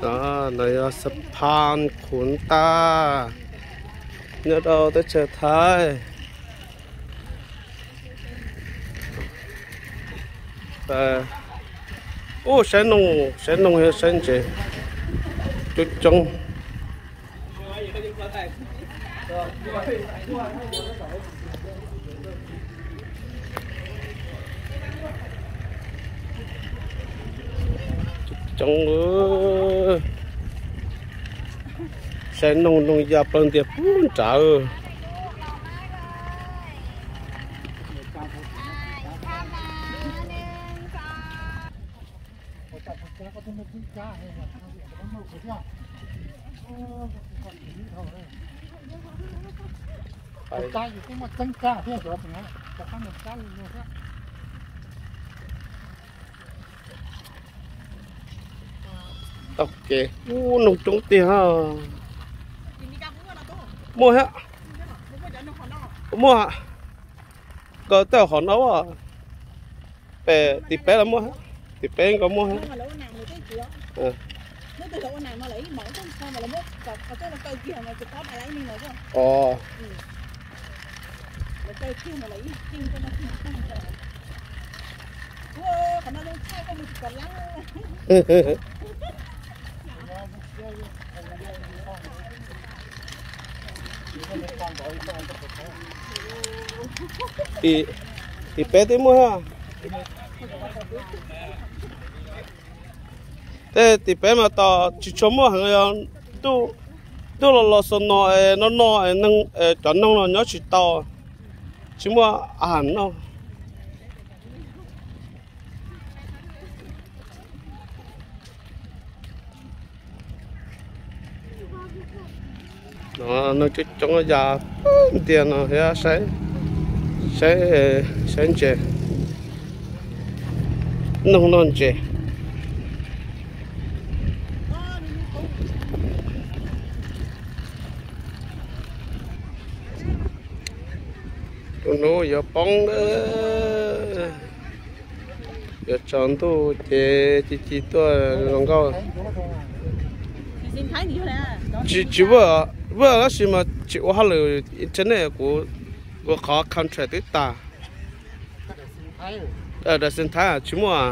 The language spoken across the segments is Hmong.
No, no yog xab phas Khuv Ntaj nyob rau teb chaws Thaib. Ub, saib noog, saib noog yog saib ntses coob coob. Coob, saib noog, noog ya plaws ntiag pub nrad. Tau kev, ub, noog coob tiag. Muaj thiab. Muaj. Koj tej hov no, pem tim peb los muaj, tim peb nkaus muaj. Os. Tim, tim peb twb muaj. Tej tim peb mas tos tsis tshua muaj heev, yog ntuj los los xaus no, no no, neeg, cov noog no nyob tsis tau, tsis muaj a has noj. No, noog coob coob ya ntiag no thiab, saib, saib, saib ntses, noog noj ntses. Tus hnub yuav poob lawm, yuav tsaus ntuj ces ci ci tuaj zoo nkauj. Tsis, tsis, vij tab sis mas tsis ua hauj lwm internet, kuv, kuv qhov contract twb tas. Daim xeem Thaib tsis muaj,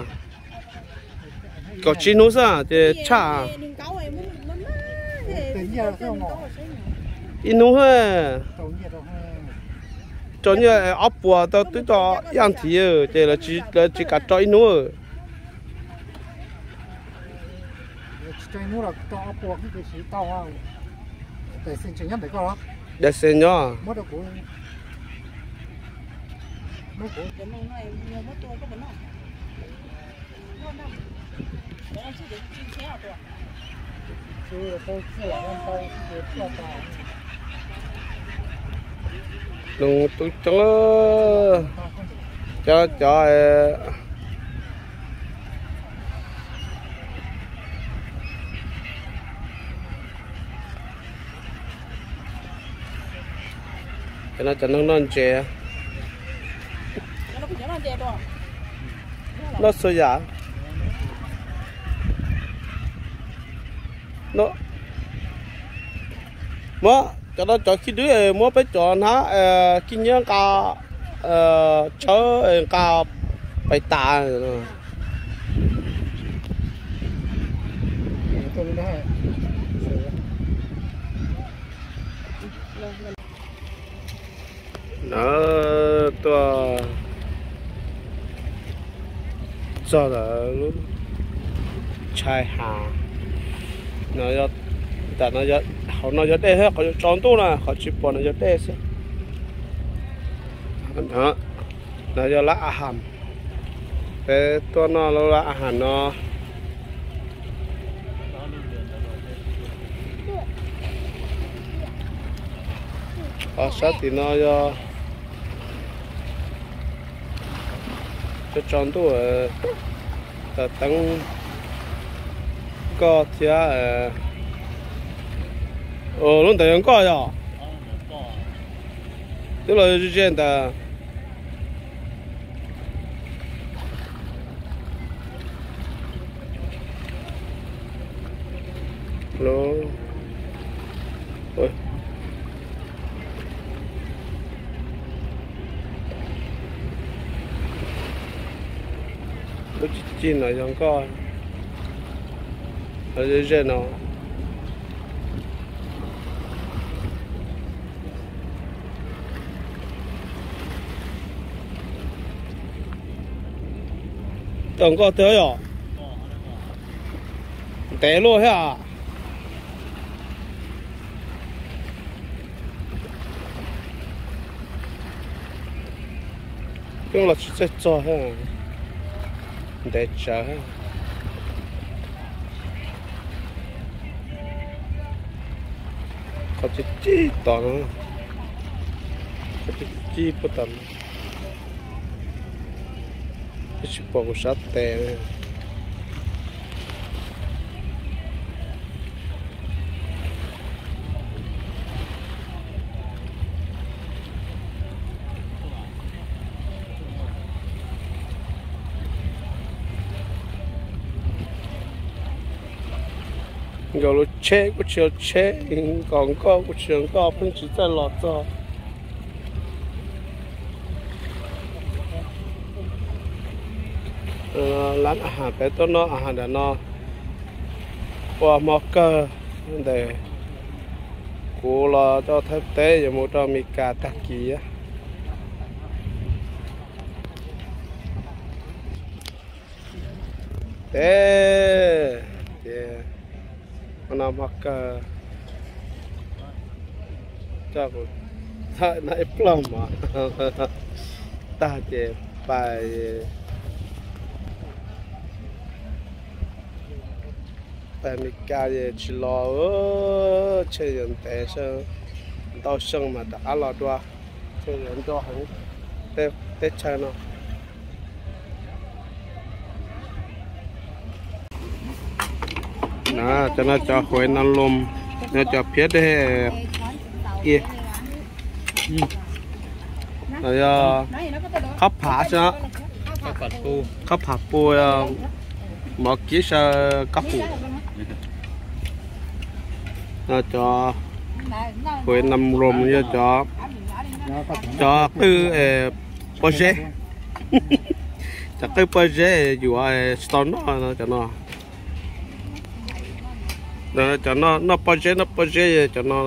kaum tsib hnub xwb ces tshaj. Ib hnub, tso nyiaj ob puas tau twb tso ib as thiv ces lawv tsis kam tso ib hnub. Daim xeem nyob. Noog coob coob, cov, cov Cov no cov noog noj ntses. Noj txhua yam. Muab cov no cov khib dwb, muab peb cov hnab khib nyiab nqa tshawb nqa pais tas. Tuaj txog ntawm lub tshai hav no, ntawm no, hauv no yog dej thiab, qhov tsaus ntuj na qhov tsis pom no yog dej xwb. No yog lab a has, peb tuaj noj lub lab a has no. Qhov sab tim no yog tsaus ntuj, teeb nkoj thiab. Lub ntawd yog nkoj yog? Twb los ze ntawd. Lub, lub ci ci no yog nkoj, ze ze no. Tau nkoj tiag yom? Ntev luaj thiab. Coob los tsis txawj txog thiab, ntev tsawv thiab. Qhov ci ci tom no, qhov ci ci puag tom no, twb tsis pom kuv sab tes. Nkaus lub tsheb kuj tsis yog tsheb, nkaus nkoj kuj tsis yog nkoj, pheej tsis txawj los txog. Lab a has peb tuaj noj a has nram no ua hmo kawg ntawm kuv los rau Thaib teb yuav mus rau Amelikas tag kis. Teb ces hmo no hmo kawg, coj kuv txhawj noj ib pluag mov tag ces pais, pais Amelikas ces tsis los, tsheb yuav ntev, ntau xyoo mas rov qab los dua, tsheb yuav nrog heev teb chaws no. Cov no cov huav nam loos, no cov phiab dej, yog qhob phav xwb, qhob phav pua, mov kib saw kab pum. Cov huav nam loos yog cov, cov qwj pob zeb, cov qwj pob zeb yuav tsis tau noj no cov no. Cov no noj pob zeb, noj pob zeb cov no.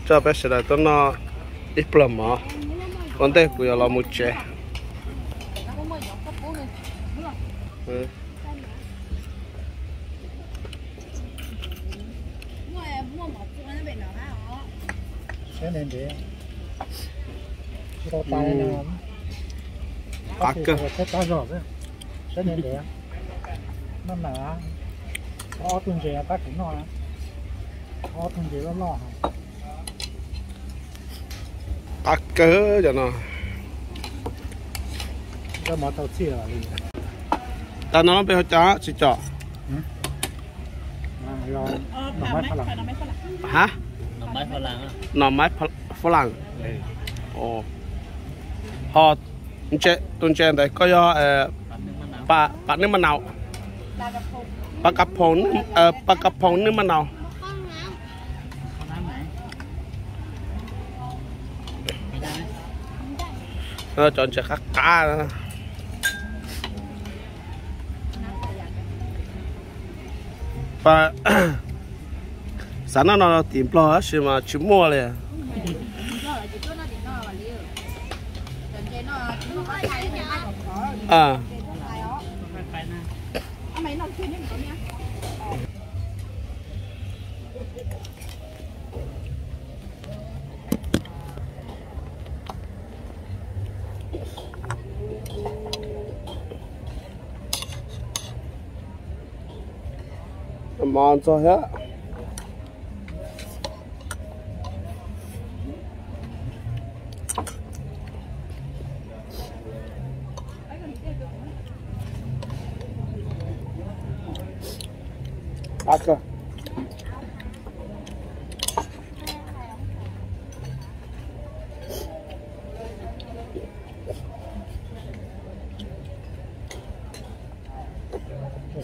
Coj peb sawv daws tuaj noj ib pluag mov, ua ntej kuv yuav los mus tsev. Qab kawg. Noj na, ob tug ntses pab kuv noj, ob tug ntses loj loj. Qab kawg cov no. Tau no peb hu cas tsis com? Ha? Noj maib pha laj. Ho tus ntses ntawd koj yog pam nij maj nau, pam kav phoom nij maj nau. Cov ntses qab qab. Xav noj no tim Nplog tab sis mas tsis muaj li. Mov ntxog thiab. Qab kawg.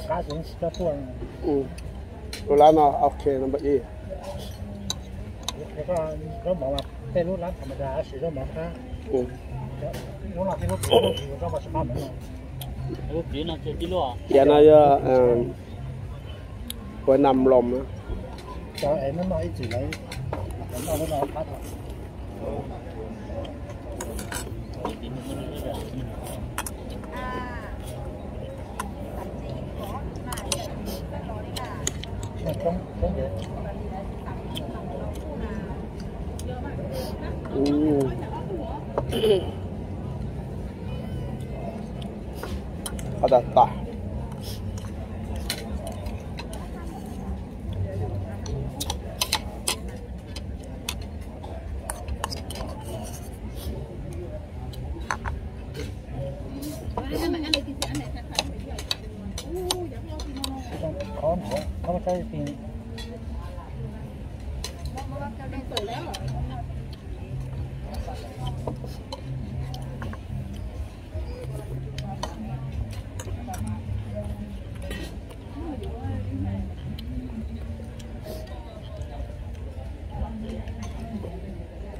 Qab tsis txhob tuaj. Tus lab no ok no npawm ib. Zaub mov mas tej lub lab tham ma da siv zaub mov qab. Lub no thiab lub txiv, lub txiv zaub mov tsis qab mus no. Lub txiv no ces tib lub. Tias no yog huav nam loos. Cov es noj noj ib txwm lawv noj lub no qab. Qab tas tas.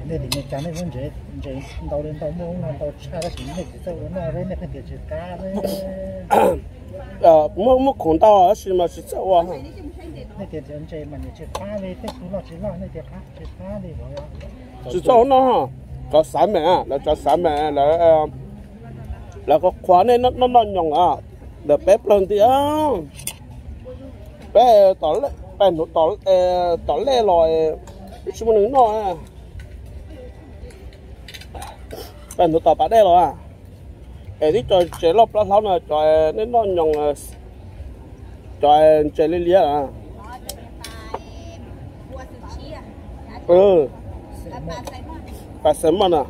Nej tim Meskas nej muab ntses, ntses ntau li ntau, muaj ub no ntau tshaj tab sis nej tsis txawj ua noj, nej pheej tias tsis qab. Muaj, muaj khoom ntau tab sis mas tsis txawj ua. Nej tias ntses mas nws tsis qab li, tej tug loj tsis loj nej tias qab tsis qab li. Tsis txawj ua noj, cov xav mas, lawv cov xav mas lawv, lawv qhuav qhuav nej noj noj nyoos a, ntawm peb plawg nti. Peb, peb hnub tom lej los tsis muaj neeg noj. Peb hnub tom pas dej los es tib co ntses loj plaub hlaub no cov nej noj nyoos, cov ntses liab liab. Pas xav moj na,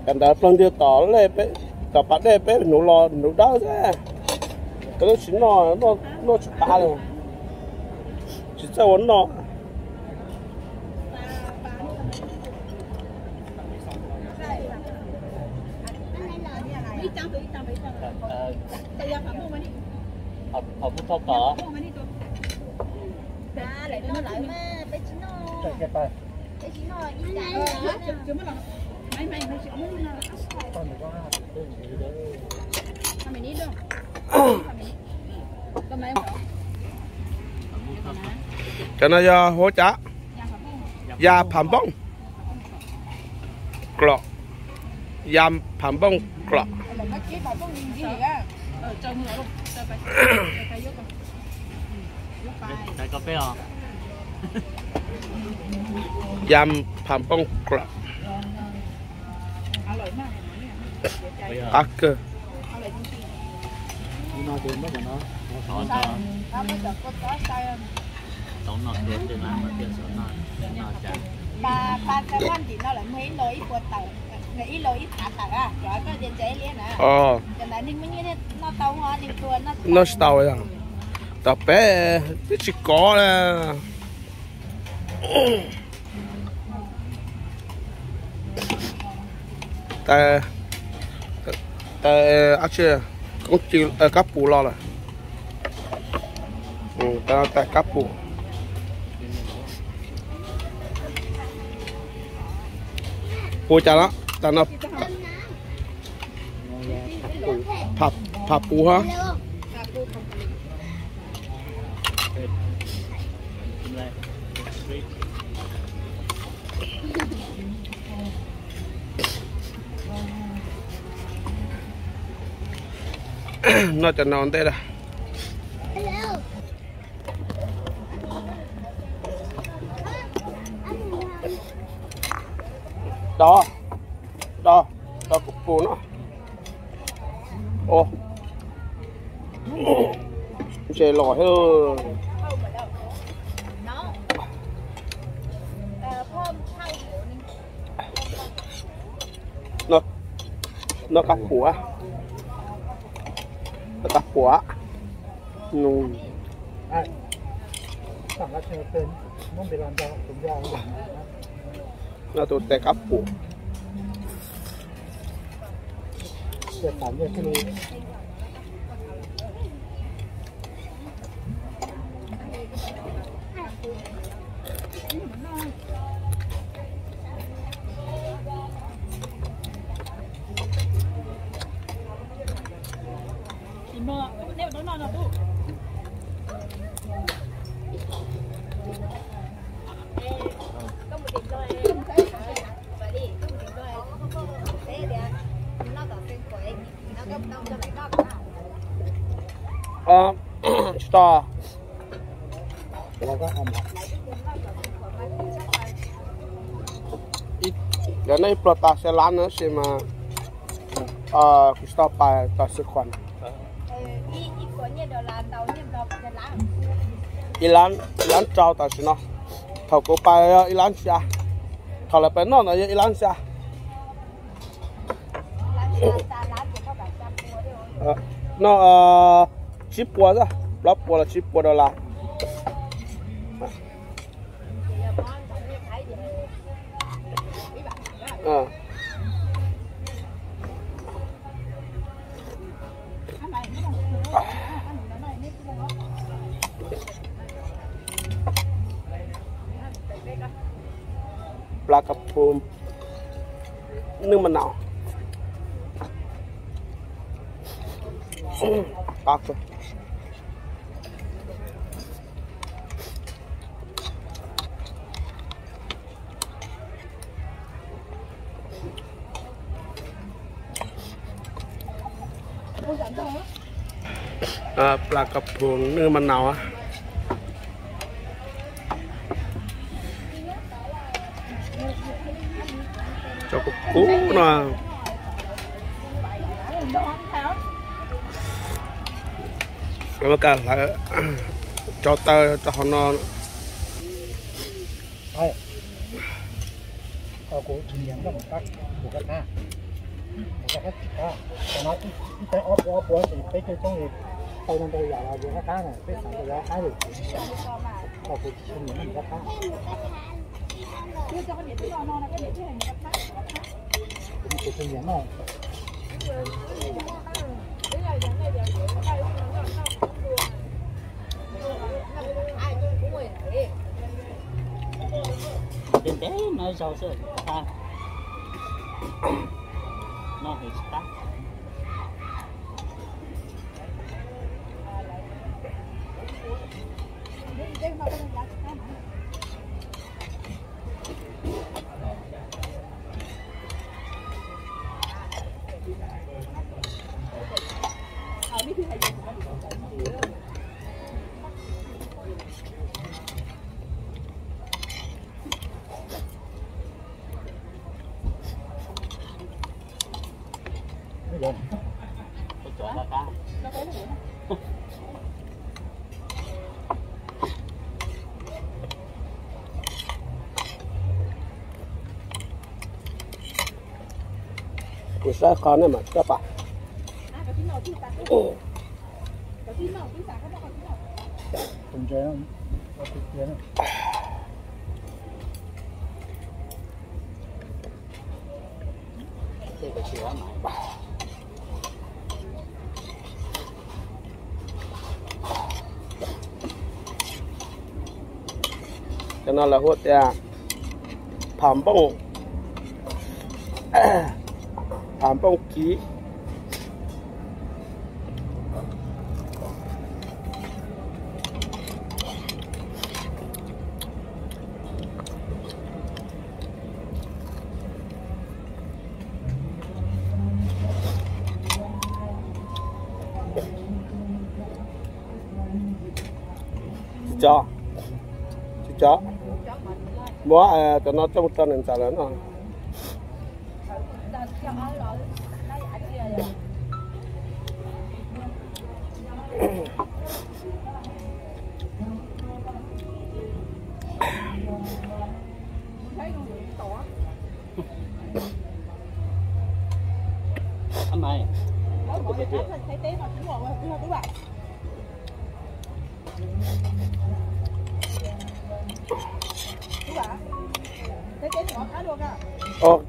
cov ntawd plawg nti tom lej, tom pas dej peb hnub los hnub dawb xwb. Peb lub tsis noj, noj tsis qab li, tsis txawj ua noj. Cov no yog huab cas? Ya pham npooj klom. Ya pham npooj klom. Ya pham npooj klom. Qab kawg. Noj tsis tau yog. Tom peb twb tsis kov li. Tais, koob ci, kab pum los lawm. Tais kab pum. Pum cas los tas no. Pham pum hov. Noj cov no ntej lawm. Dos, dos, dos kuv pum no. Ntses los thiab. Noj kab pum, noj kab pum. Noj tus tais kab pum. Tais kab pum. Tsis tau. Lawv noj ib pluag tag xya lab no tab sis mas kuv tsis tau pais tau xwb khuam. Ib lab, ib lab rau tam sim no. Thaum kuv pais yog ib lab xya. Thaum lawv pais noj ntawd yog ib lab xya. Noj tsib puas, plaub puas los tsib puas dollar. Pla ka phu nwj ma naus. Pla ka phu nwj ma naus. Cov kub kub no. Lawv hlawv, tso taw rau hauv no. Ntev ntev no zaug xwb, no hais tsis qab. Kuv saib qhov nej mam coj pais. Cov no lawv hu tias pham npooj, pham npooj kiv. Tsis tso, tsis tso. Muab cov no coj mus rau niam ntxawm lawv noj.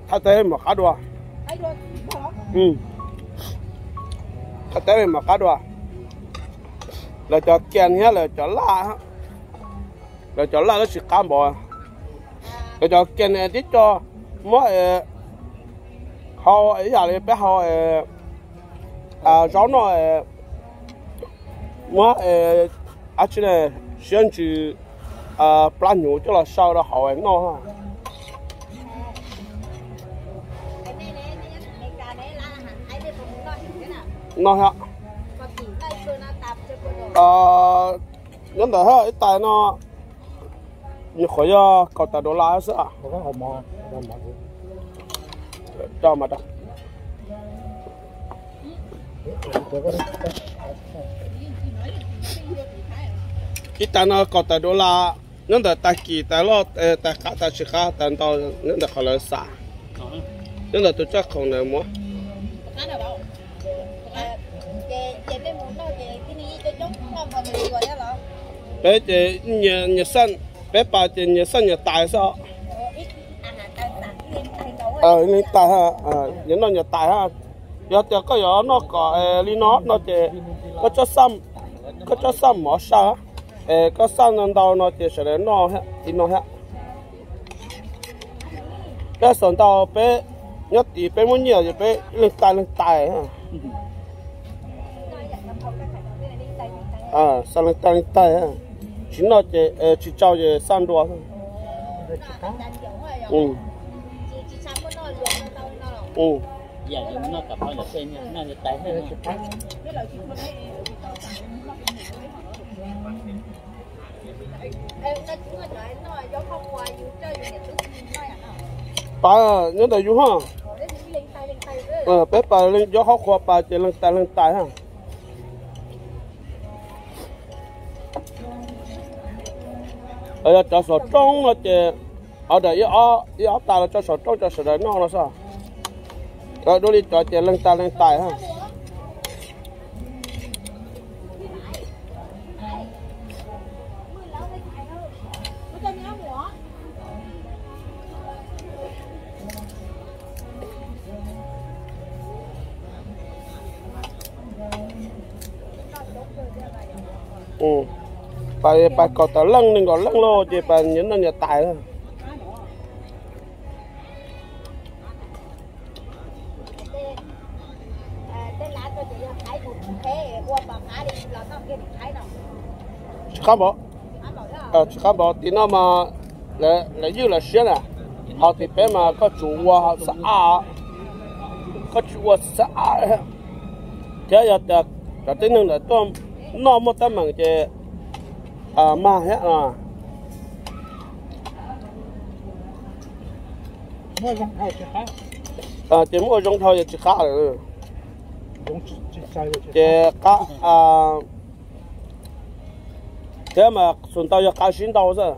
Thaj teb mov qab dua. Thaj teb mov qab dua. Lawv cov kias thiab lawv cov laj, lawv cov laj lawv tsis qab npaum. Lawv cov kias tib co muab hau ib yam li peb hau zaub no, muab dab tsi ne, siab ntsws, plab hnyuv coj los sau rau hauv noj. Noj thiab. Nyob ntawm ib tais no nyuam qhuav yog kaum tawm dollar xwb. Ib tais no kaum tawm dollar, nyob ntawm tais kim tais loj, tais qab tais tsis qab tais ntau, nyob ntawm qhov lawv xav, nyob ntawm tus txoj khoom ntawd muab. Peb ces nyias xaj, peb pas ces nyias xaj nyias tais xwb. Nyias noj nyias tais ha. Yog tias koj yuav noj kom li no no ces koj, koj txhob xaj mov saj, es koj xaj ntau no ces sawv daws noj li no thiab. Peb xav ntau peb nyob tid peb muab nyiaj ces peb leej tais leej tais. Xaj leej tais leej tais, tsis noj ces tsis tsau ces xaj nrua. Pas nyob ntawm yus ha. Peb pas yog qhov qhua pas ces leej tais leej tais ha. Yog cov saum roob no ces ua daim ib ob tais los tso saum roob rau sawv daws noj no xwb. Dua li cov ces leej tais leej tais ha. Pas, pas kaum tawm leej nees nkaum leej lauj ces pas nyias noj nyias tais. Tsis qab npaum, tsis qab npaum tim no mas lawv ywj lawv siab na, ho tim peb mas koj tsum ua xab ab, koj tsum ua xab ab thiab yog tias cov tib neeg ntawd tuaj noj muaj teeb meem ces mag thiab. Ces muaj ua zoo dhau yog tsis qab lawm. Ces qab thiab mas xus ntau yog qab sib ntau xwb.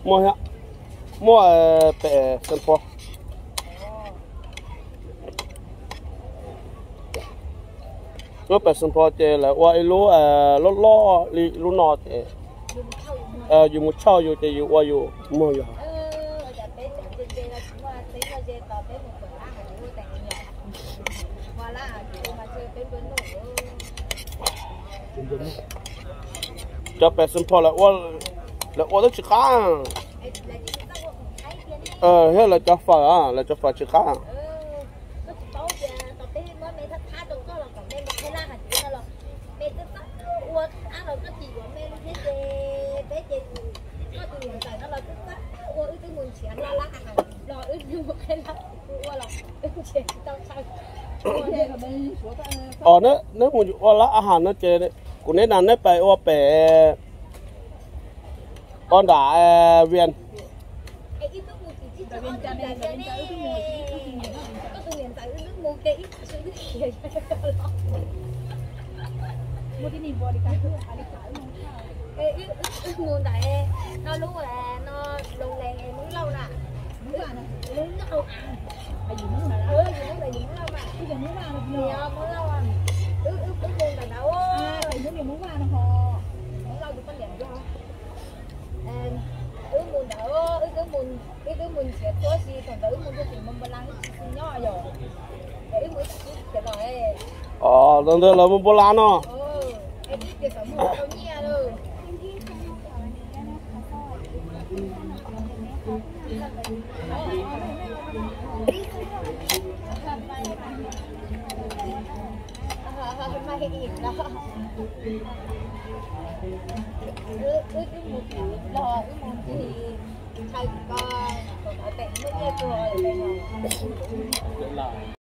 Muaj, muaj pem Xeev Phuam. Lub pem Xeev Phuam ces lawv ua ib lub loj loj li lub no ces yus mus choj yus ces yus ua yus muag yus. Cov pem Xeev Phuam lawv ua twb tsis qab. Thiab lawv cov fawm, lawv cov fawm tsis qab. Os, neb mus ua lab a has no ces kuv neb na neb pais ua pem, ua nram Vias. Wb mus ntawm no lub no Hmoob Lauj na. Hmoob Lauj, Hmoob Lauj, Hmoob Lauj, wb mus ntawm no, Hmoob Lauj tus poj niam yog, wb mus ntawd, wb twb mus nrhiav tuaj si thaum ntawd wb mus rau tim Moos Npua Las tsis xis nyob yom, es wb mus ib tag kis los. Os, ntawd lawv Moos Npua Las no. Es ib tias tau nyiaj lawm. Wb twb mus tim Nplog, wb mus ncig, hais ko, kom no tes muaj nyiaj tuag lawm.